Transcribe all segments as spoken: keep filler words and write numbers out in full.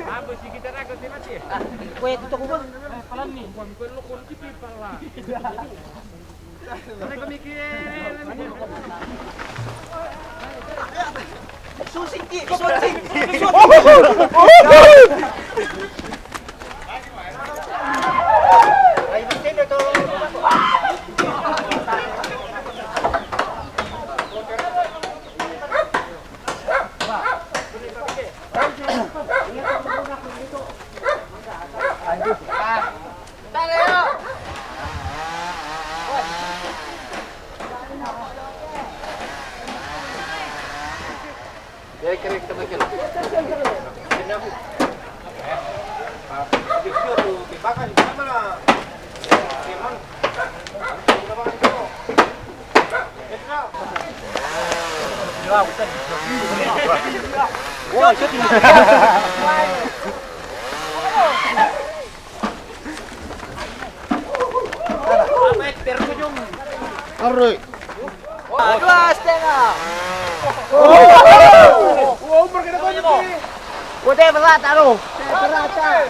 Ambos, si kita raga te mati. Kue tu toko ba. Palan ni. Kue lo kue kipi pala. Arre. Dua setengah. Udah berat, taruh. Berat, ah.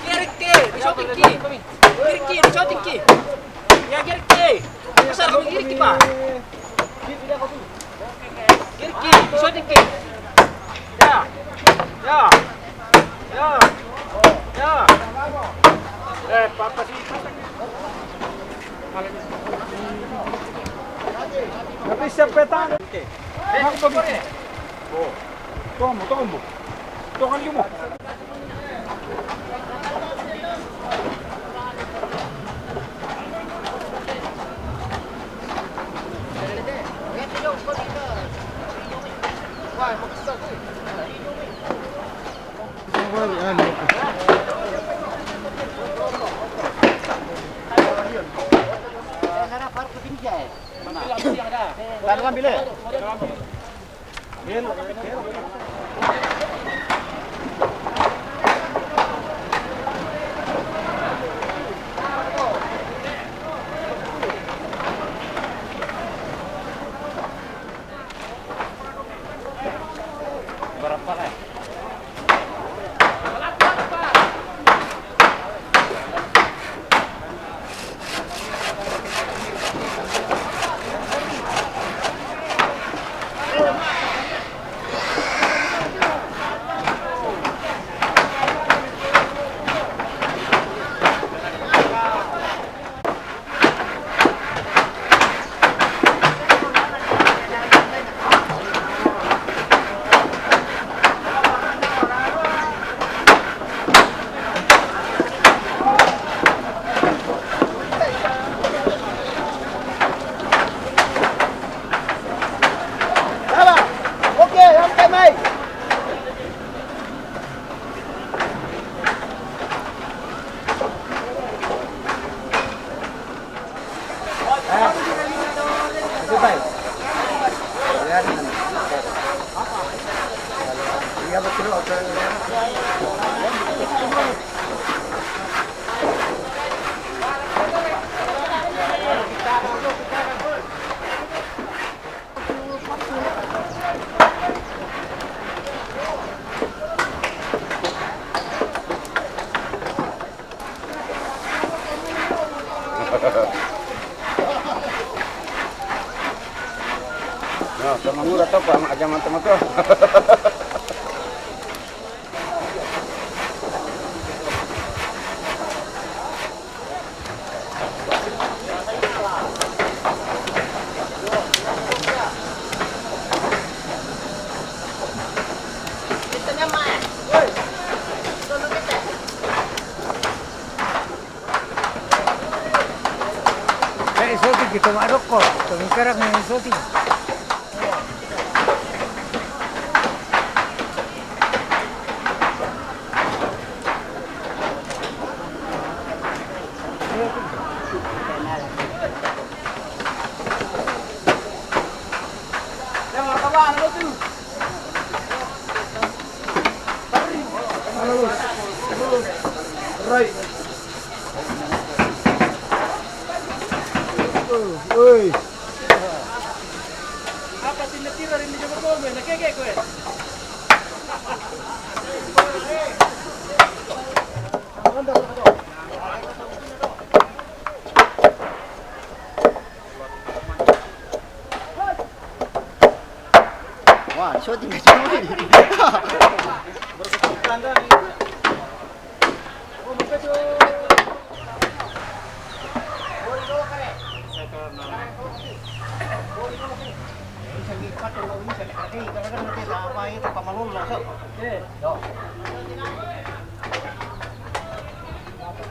Gerke, di shooting ki. Gerke, di shooting ki. Ya, Gerke. Besar kami Gerke, Pak. Gerke, di shooting ki. Ya. Ya. Ya. Ya. Eh, papa si. Tapi siapa tahu? Toma, toma. Toma ali mo. Lalu ambil, eh. Nah, sama murah tau, Pak, sama aja mantap tuh. Eh, isoting kita maroko. Kami karak na isoting. Right. Oi. Apa tinda tira rindu jaga kau, gue? Nak keke, gue? Wah, shooting ka cuma ini.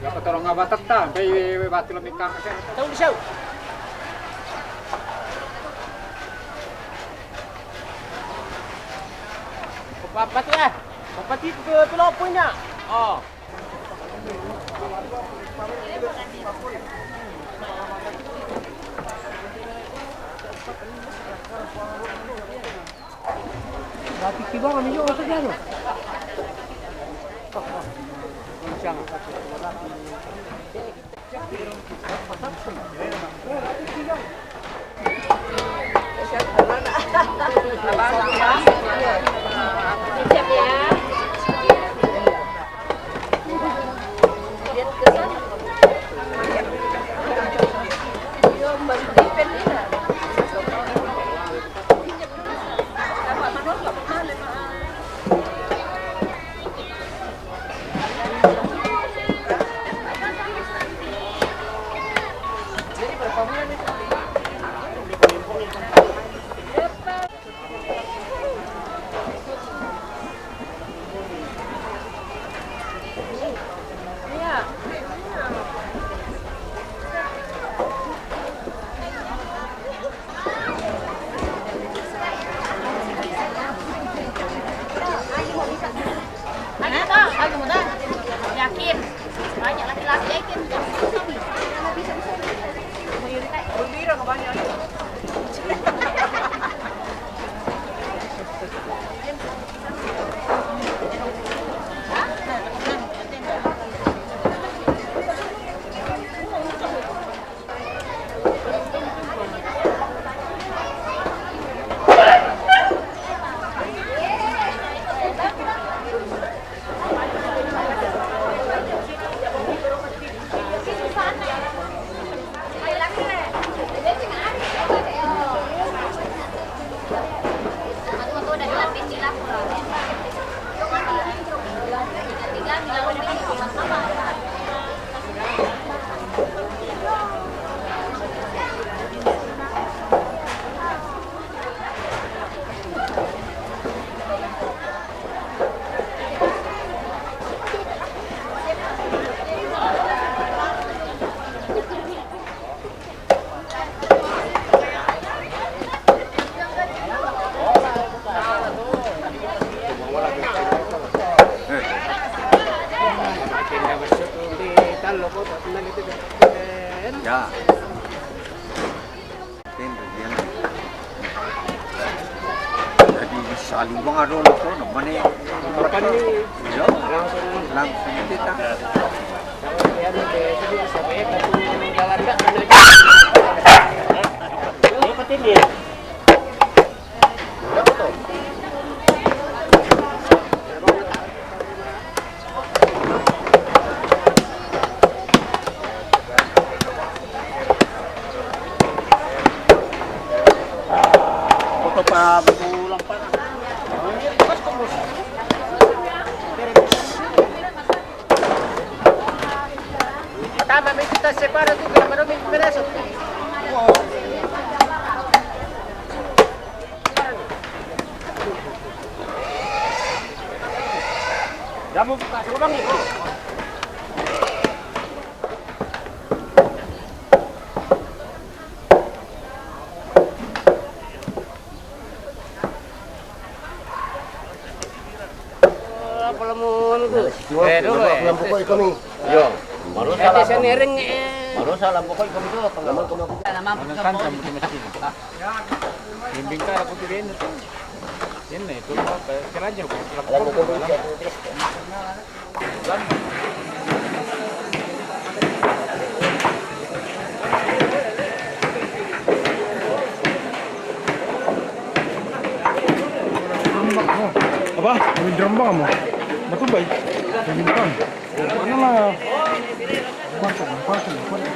Dapat orang ngabatak ta, sampai batu lami kaka. Tahu di siau. Papat ya. Papat itu ke peloponya. Oh. Dati kibang kami juga masuk dia tu. Yakin. Banyak laki-laki yakin. Jadi, saling bang ada orang tu, mana? Apa ni? Ya, langsung kita. Jalan tak mana? Ini peti ni. Foto pa buku lampar. Tama, may kita separa tu, kaya marami yung piraso. Damo bukas, lubang eh. Apa lamun tu? Eh, dulu, eh. Lampu koi kami. Yo. Baru Eh, salam. Saya nering, eh. Baru salam pokok kami tu apa? Lamun kami. Mana kan kamu di masjid? Bimbing ka aku tu din. Ini tu, keranjang. Lalu kami. Apa? May drum ba mo? Matubay. May drum. Ano na? Kwarto, kwarto, kwarto.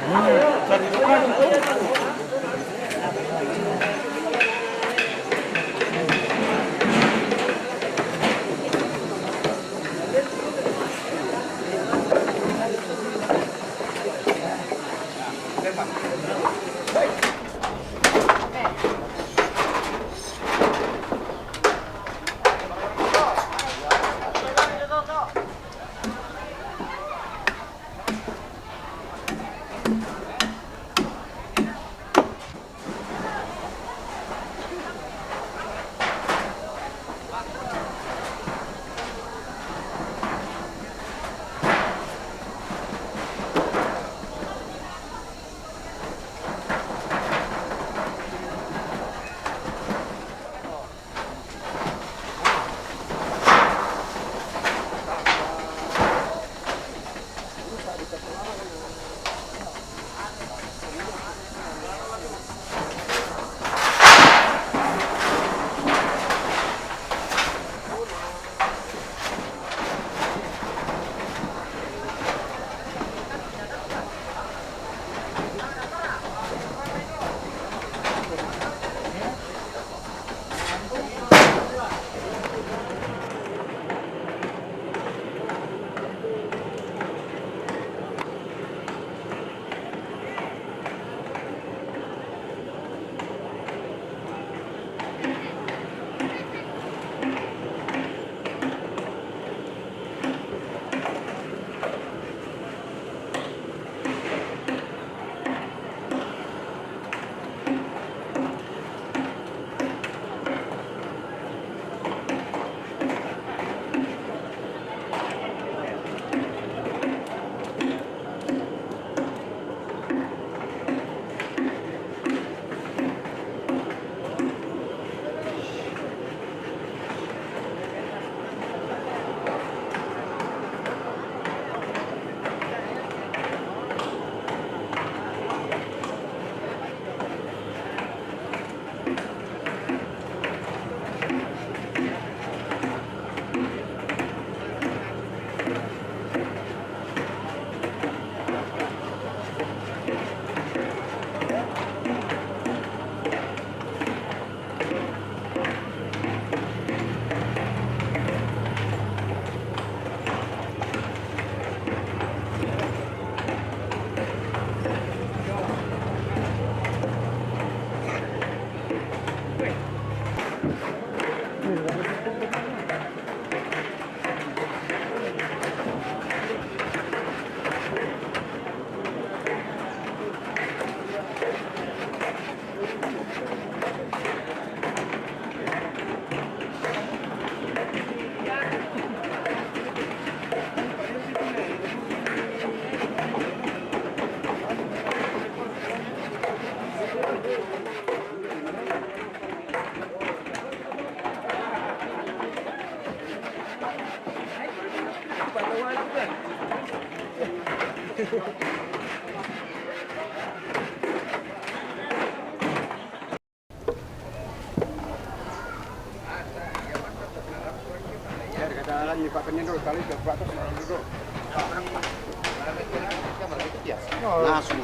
Langsung.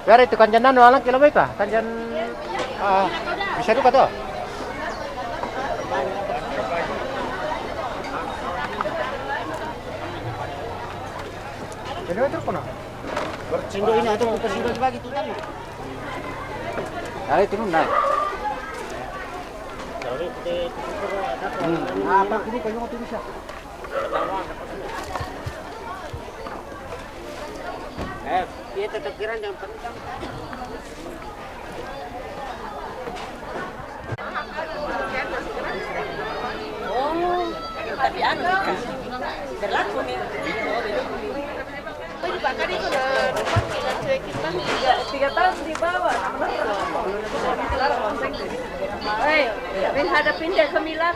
Biar itu kanjan anu, alang kilo berapa? Kanjan, ah, bisa juga tuh. Jadi itu pun. Bercindok ini atau kita sudah bagi tuh kan? Dari turun naik. Hmm. Apa kudu kayu mati bisa? Eh, dia tetap kira jangan pernah. Oh, tapi anu, berlaku nih. Tiga, tiga tahun di bawah. Hei, menghadap pindah ke Milan.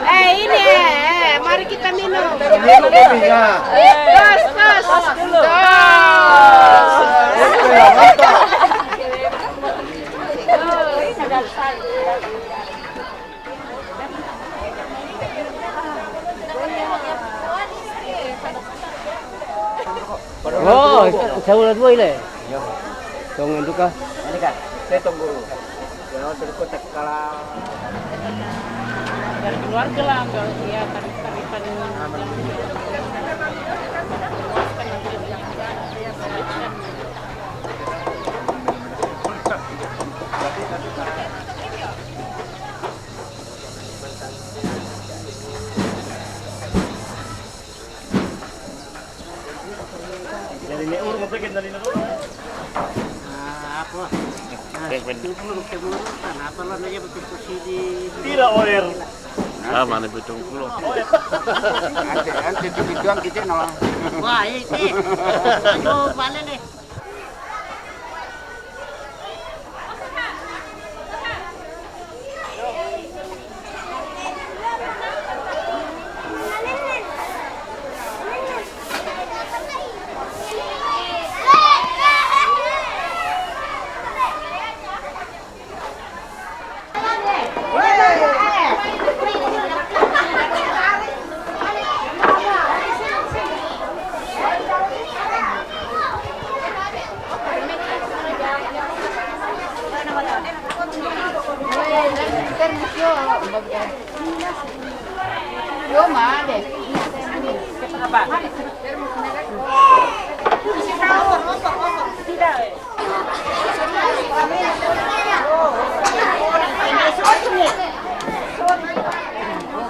Eh, ini, eh, eh, mari kita minum. Minum ini, ya. Tos, tos. Tos. Oke, mantap. Oh, saya udah dua ile. Iya, Pak. Dong itu kah? Ini kah? Saya tunggu dulu. Ya, terus kota kala. Dari keluarga lah, kalau dia tarif-tarifan. Dari ne urung apa kita dari ne? Ah, apa? Nah, sepuluh puluh, sepuluh puluh, kan apa lah namanya betul posisi di. Tidak, Oler. Ah, mana betul puluh? Ante, ante di biduan kita no. Wah, ini. Ayo, balik deh.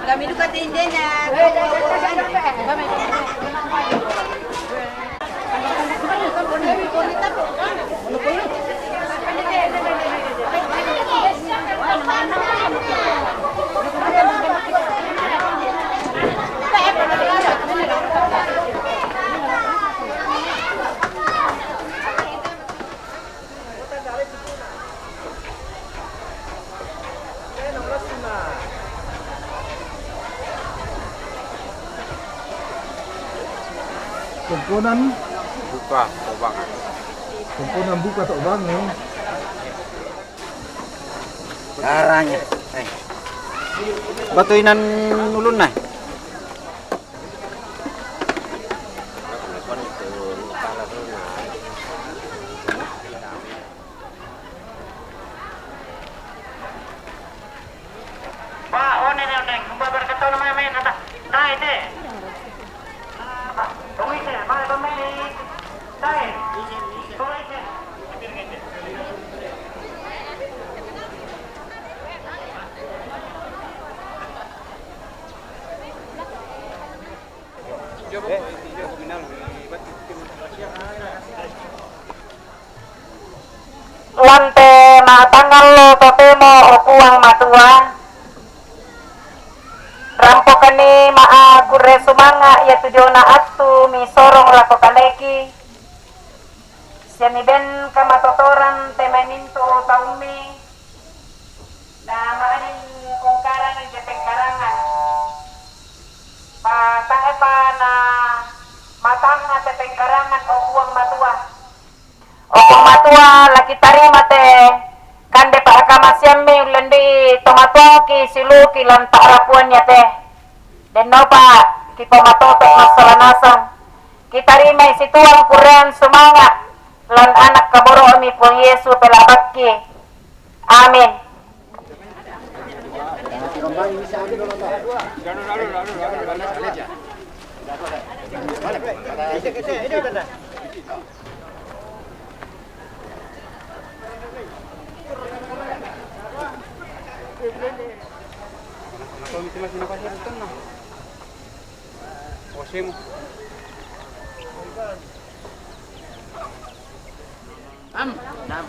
Kami duka tindenya. Komponan buka tobang. Komponan buka tobang, ya. Caranya. Eh. Batu inan ulun nah. Ba, one ne, one. Umba berkata nama main, kata. Nah, ini. Tunggu ini, mana pemain? Nah, tunggu ini. Lante matangal lo totemo, o Puang Matua. Rampokani ma'a kurre sumanga' ia tu diona attu misorong lako kaleki, sia miben kamatotoran te mai mintu' taummi, na ma'adin ungkarang ri te pengkarangan. Tae'pa na matang te pengkarangan, o Puang Matua. O Puang Matua, la kitarima te kande pa'kamasiammi ullendu'i tomatoaki siulu'ki lan pa'rapuan iate. Dennopa kipomatoto' massala nasang. Kitarimai situang kurrean sumanga' lan Ana' kaboro'mi Puang Yesu pela'bakki. Amin. Am, nam.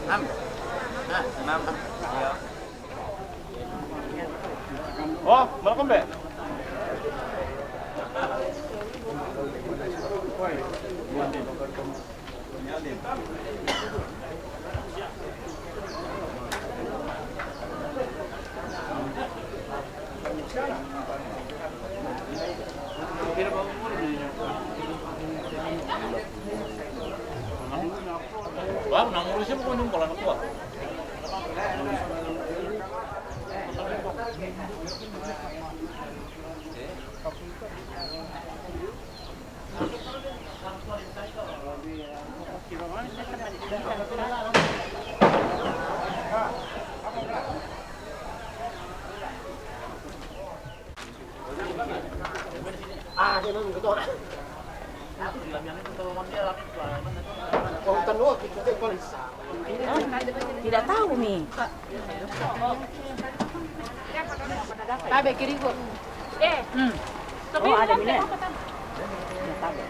Am. Ah, nam. Iya. Oh, malcolm be. Wah, nang ngurusin pun yang bola tua. Tidak tahu mi. Tabe kirigo. Hmm. Oh, ada mi ne. Tabe.